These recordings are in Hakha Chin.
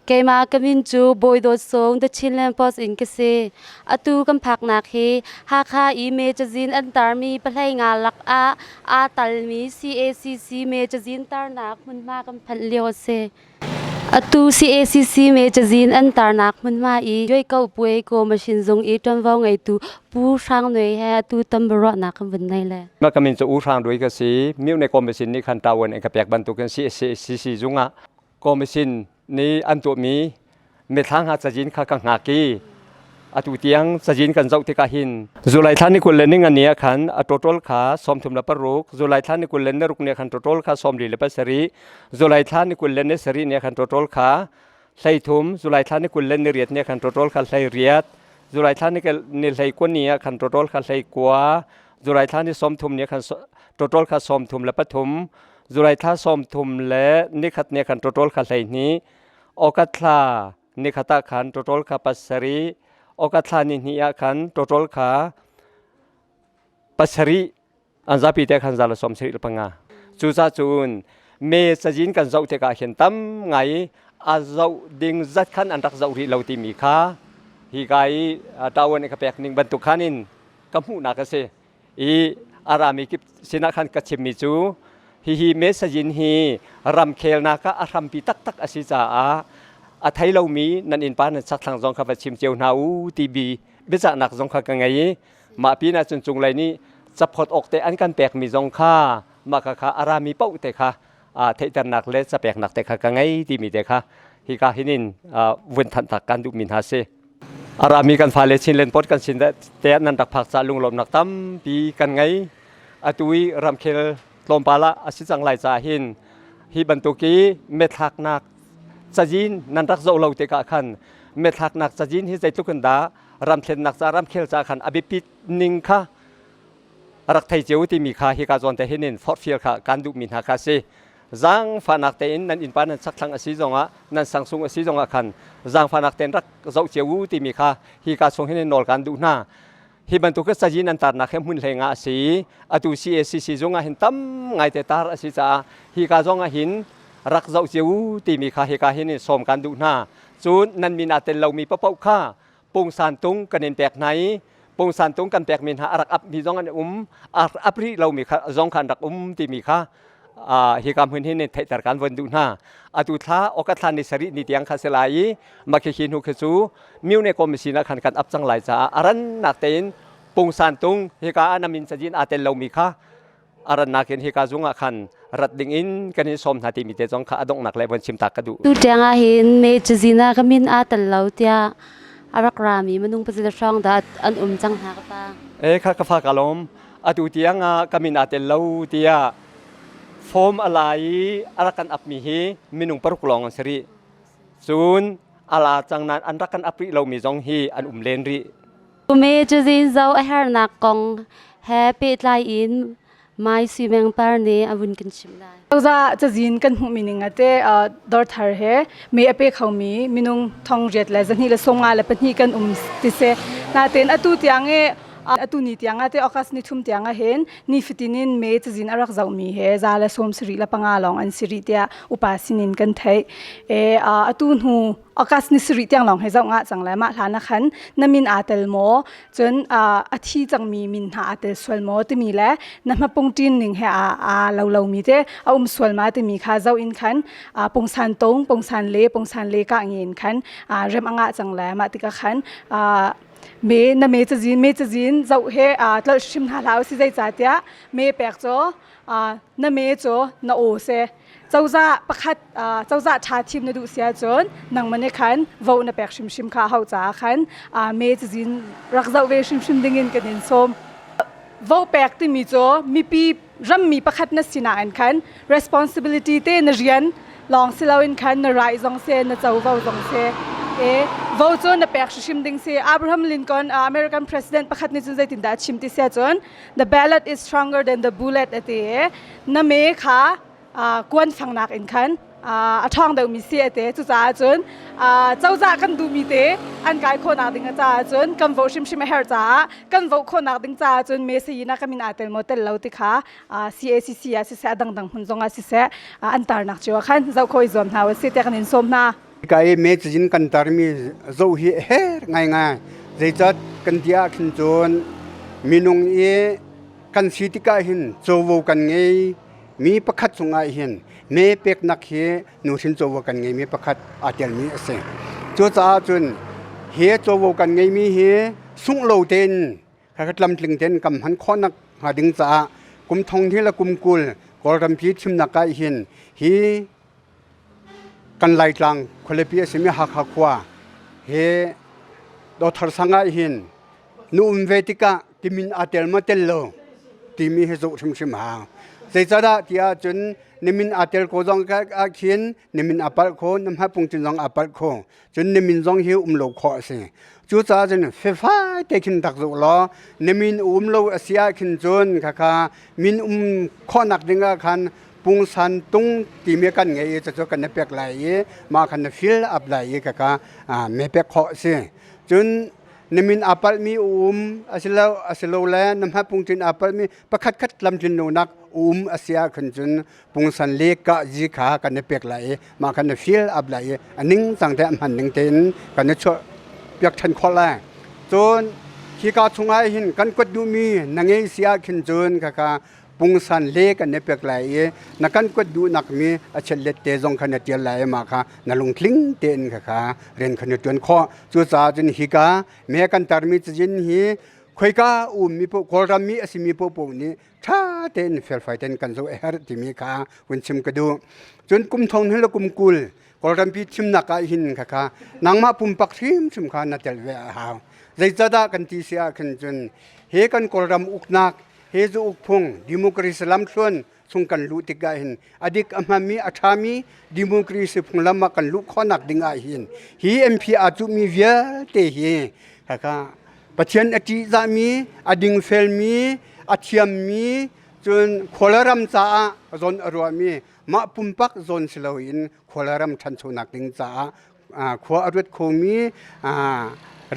Keimah ka min cu Bawi Dawt Sung, The Chinland Post in ka si. Atu kan phaknak hi Hakha i me cazin an tarmi pahlei nga lakah aa talmi CACC me cazin tarnak hmunhma kan phanh lio a si. Atu CACC me cazin an tarnak hmunhma i Yueiko Puai Ko Machine zung i ṭuanvo ngeitu Pu Hrang Nui he atu tam biaruahnak kan vun nei le. Mah ka min cu U Hrang Nui ka si. Myo Ko Machine nih khan ṭawan an ka pek bantukin CACC zung ah Commission nih an tuahmi mithla hna cazin kha ka hngak i atu tiang cazin kan zoh tikah hin July thla ni 20 le ninga ni ah khan a total kha 36, July thla ni 26 ni ah khan total kha 47, July thla ni 27 ni ah khan total kha 13, July thla ni 28 ni ah khan total kha 18, July thla ni 19 ni ah khan total kha 19, July thla ni 30 ni ah khan total kha 33, July thla 31 ni khan total kha 12, August thla nikhat ah khan total kha 7, August thla ni hnih ah khan total kha 7, an zapi te khan 175. Cucaah cun me cazin kan zoh tikah hin tam ngai a zoh ding zat khan an rak zoh rih lo timi kha hi ka i ṭawan i ka pek ning bantuk khan in ka hmuhnak a si. I a rami kip sinah khan ka chimmi cu hihi mesajin hi ramkhelnak ah a hrampi taktak a si caah a thei lomi nan innpa nan chakthlang zong kha va chim cio hna u ti bi biacahnak zong kha ka ngei i mah pinah cun cunglei nih caphawt awk te an kan pekmi zong kha mah kha kha a rami paoh te kha theihternak le capeknak te kha ka ngei timi te kha hika hinin vun thanh tak kan duhmi hna si. A rami kan fale Chinland Post kan sin te nan rak phak ca lunglawmnak tampi kan ngei. Atu i ramkhel tlawmpal ah a si cang lai ca hin hi bantuk i methlaknak cazin nan rak zoh lo tikah khan methlaknak cazin hi zeitluk in dah ramthlennak ca ramkhel ca khan a biapit ning kha rak thei cio timi kha hika zawn te hin in forhfial kha kan duhmi hna kha si. Zaangfahnak tein nan innpa nan chakthlang a si zongah nan sangsung a si zongah khan zaangfahnak tein rak zoh cio u timi kha hika chung hin nawl kan duh hna. Hi bantuk cazin an tarnak hi hmun hlei nga a si. Atu CACC zung ah hin tam ngaite tar a si caah hika zong ah hin rak zoh cio u timi kha hika hin in sawm kan duh hna. Cun nan min aa tel lomi paoh kha pungsan tung kan in pek hna i pungsan tung kan pekmi hna a rak apmi zong an um, a ap rih lomi kha zong kha an rak um timi kha hika hmun hin theihter kan von duh hna. Atu thla oka thla ni sarih ni tiang kha si lai i makhi hnu khi cu mune komisi na khan kan ap cang lai caah a rannak tein pungsan tung hika ah na min cazin aa tel lomi kha a rannak in hika zung ah khan rat ding in kan in sawm hna timi te zong kha a donghnak le von chim ta ka duh. Tu tiang ah hin me cazin ah ka min aa tel lo tiah a rak rami minung pazil hrawng dah an um cang hna ka pa. E kha ka fa ka lawm. Atu tiang ah ka min aa tel lo tiah form a la i a rak kan apmi hi minung 6 lawng an si rih. Cun a la cang nain an rak kan ap rih lomi zong hi an um len rih. Me cazin zoh a hernak kong he pehtlai in Mai Sui Meng Par nih a vun kan chimh lai. Cozah cazin kan hmuhmi ning ate dawrthar he me a pe khomi minung 82,124 kan um ti si. Natein atu tiang i atu ni tiang ate August ni thum tiang ah hin ni fatin in me cazin a rak zohmi he 175 lawng an si rih tiah upa sinin kan theih. E atu hnu August ni sarih tiang lawng he zoh ngah cang lai. Mah hlan ah khan na min aa tel maw, cun a thi cangmi min hna aa tel sual maw timi le na hmapung ṭin ning he aa lo lomi te a um sual ma timi kha zoh in khan pungsan tong, pungsan le, pungsan le kah nge in khan rem a ngah cang lai. Mah tikah khan me na me cazin me cazin zoh he tlolh hrim hna hlah usih, zeicahtiah me pek cu na me cu na aw si. Cozah pakhat, cozah ṭha thim na duh si ahcun nangmah nih khan vote na pek hrimhrim kha hau caah khan me cazin rak zoh ve hrimhrim dingin kan in sawm. Vote pek timi cu mipi rammi pakhat na sinak in khan responsibility te na rian lawng si loin khan na right zong si, na covo zong si. E vote cu na pek hrimhrim ding si. Abraham Lincoln, American president pakhat nih cun zeitindah a chim ti si ahcun, "The ballot is stronger than the bullet," a ti. Na me kha kuan fangnak in khan a ṭhawng deuhmi si a te. Cucaah cun cozah kan duhmi te an kai khawhnak ding caah cun kan vote hrimhrim a herh caah kan vote khawhnak ding caah cun me sayin ah ka min aa tel maw tel lo ti kha CACC ah siseh, a dangdang hmun zong ah siseh, an tarnak cio ah khan zoh khawh i zuam hna usih tiah kan in sawm hna. Ka i me cazin kan tarmi zoh hi a her ngaingai. Zeicah kan ti ahkhin cun minung i kan si tikah hin covo kan ngei mi pakhat cungah hin me peknak hi nuhrin covo kan ngeimi pakhat aa telmi a si. Cucaah cun hi covo kan ngeimi hi sungh lo tein kha tlamtling tein kan hman khawhnak hnga ding caah kum thong hnih le kum 20 Kawlrampi thimnak ah hin hi kan Laitlang khualipi a simi Hakha khua hi Dothar sang ah hin nu um ve tikah timin aa tel maw tel lo timi hi zoh hrimhrim hau. Zeicahdah ti ahcun nimin aa tel ko zong ah khin nimin aa palh kho, na hmapung cin zong aa palh kho. Cun nimin zong hi um lo khawh a si. Cucaah cun fefai te khin rak zoh law nimin um lo a si ah khin cun khakha min um khawhnak ding ah khan pungsan tung timi kan ngei i cucu kan i pek lai i mah khan na fill up lai i khakha me pek khawh a si. Cun na min aa palhmi um asilo asilole na hmapungṭin aa palhmi pakhat khat lamtlin lonak um a si ahkhan cun pungsan le ka zi kha kan i pek lai i mah khan na fill up lai i a ning cang te a hman ning tein kan i chuah piak ṭhan khawh lai. Cun hika chungah hin kan kuat duhmi na ngei si ahkhin cun khakha pungsan le kan i pek lai i na kan kuat duhnak mi a chellet te zong kha na ṭial lai i mah kha na lungtling tein khakha rian kha na ṭuan khawh. Cucaah cun hika me kan tarmi cazin hi khoika ummi paoh Kawlram mi a simi paohpaoh nih ṭha tein felfai tein kan zoh a herh timi kha hun chim ka duh. Cun kum thong hnih le kum 20 Kawlrampi thimnak ah hin khakha nangmah pumpak hrimhrim kha na tel ve a hau. Zeicahdah kan ti si ah khin cun he kan Kawlram uknak he zu ukphung democracy lamthluan chung kan luh tikah hin a dik a hmami a ṭhami democracy phunglam ah kan luh khawhnak ding ah hin hi MP aa cuhmi vialte hi haka Pathian a ṭihzahmi a dingfelmi a thiammi cun khualaram caah zawn a ruahmi mah pumpak zawn si loin khualaram ṭhanchonak ding caah khua a ruat khomi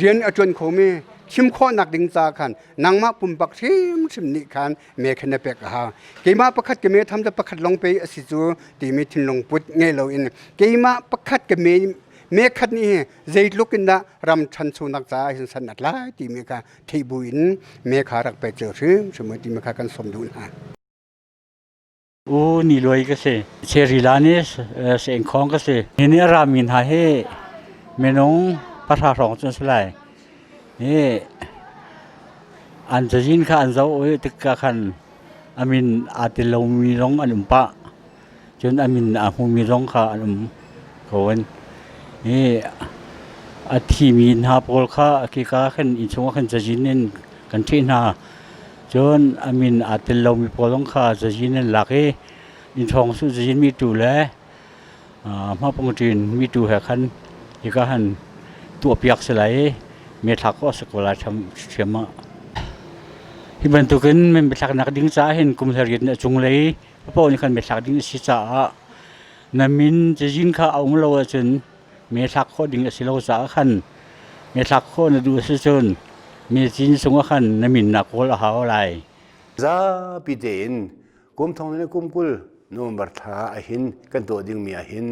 rian a ṭuan khomi chim khawhnak ding ca khan nangmah pumpak hrimhrim nih khan me khan na pek a hau. Keimah pakhat ka me tham pakhat lawng pe a si cu timi thinlung put ngei loin keimah pakhat ka me me khat nih hi zeitluk in dah ram ṭhanchonak caah hin san a tlai timi kha theih buin me kha rak pe cio hrimhrim timi kha kan sawm duh hna. U ni luai ka si. Cherila nih sengkhong ka si. Hi nih a rami hna hi minung pahra hrawng cu an si lai. Hi an cazin kha an zoh i tikah khan a min aa tel lomi zong an um pah. Cun a min aa hmumi zong kha an um ko. Hi a thimi hna pawl kha khika khan innchung ah khan cazin in kan ṭhih hna. Cun a min aa tel lomi pawl zong kha cazin an lak i innchawng cu cazin mitu le hmapungṭin mitu he khan hika han tuahpiak si lai i methlak khawh a si ko lai ṭhiam ah. Hi bantukin mithlaknak ding caah hin kum 18 a cunglei paoh nih khan methlak ding a si caah na min cazin kha a um lo ahcun methlak khawh ding a si lo caah khan methlak khawh na duh a si cun mecin chungah khan na min na kawl a hau lai. Zapi tein kum thong le kum 20 November thla ahhin kan tuah dingmi ahhin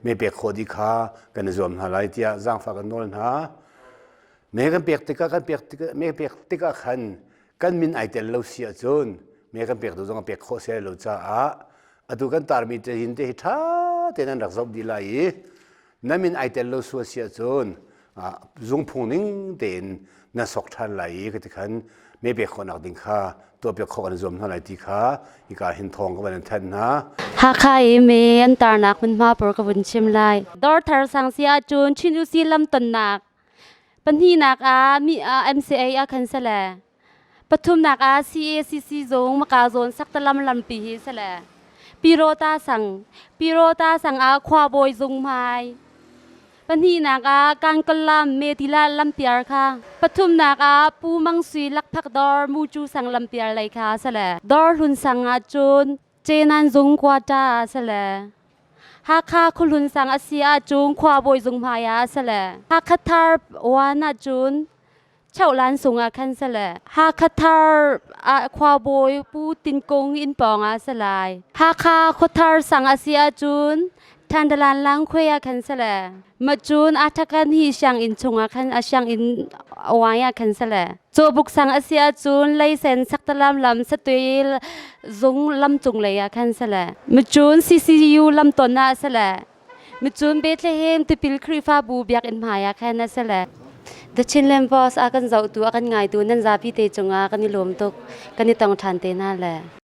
me pek khawh dih kha kan i zuam hna lai tiah zaangfah kan nawl hna. Me kan pek tikah kan pek tikah me pek tikah khan kan min ai tel lo si ahcun me kan pek tu zong a pek khawh si lo caah atu kan tarmi te hin te hi ṭha tein an rak zoh dih lai i na min ai tel lo sual si ahcun zungphung ning tein na sok ṭhan lai i kati khan me pek khawhnak ding kha tuahpiak khawh kan i zuam hna lai ti kha hika hin thawng ka van in thanh hna. Hakha i me an tarnak hmunhma por ka vun chim lai. Dawrthar sang si ahcun Chin Usi lam tonnak Pahnihnak ah mi MCA ah khan sale. Pathumnak ah CACC zung maka zawn saktalam lampi hi sale. Pirota sang Pirota sang ah khuabawi zung hmai. Pahnihnak ah Kangkalam Metila lampiar kha. Pathumnak ah Pu Mang Sui lakphak dawr Mucu sang lampiar lei kha sale. Dawr hlun sang ah cun Cenan zung quarter ah sale. Hakha khuahlun sang a si ahcun khuabawi zung hmai ah a si le Hakha Thar One ahcun Chohlan sung ah khan si le Hakha Thar ah khuabawi Pu Tin Kung inn pawng ah a si lai. Hakha Khuathar sang a si ahcun Thandalan lang khuai ah khan si le. Macun Athakan hi sianginn chungah khan a sianginn awai ah khan si le. Cawbuk sang a si ahcun leisen saktalam lam satui zung lam cung lei ah khan si le. Macun CCU lam ton ah si le. Micun Bethlehem tipil Khrihfabu biakinn hmai ah khan a si le. The Chinland Post a kan zohtu a kan ngaitu nan zapi te cungah kan i lawm tuk. Kan i tong ṭhan te hna le.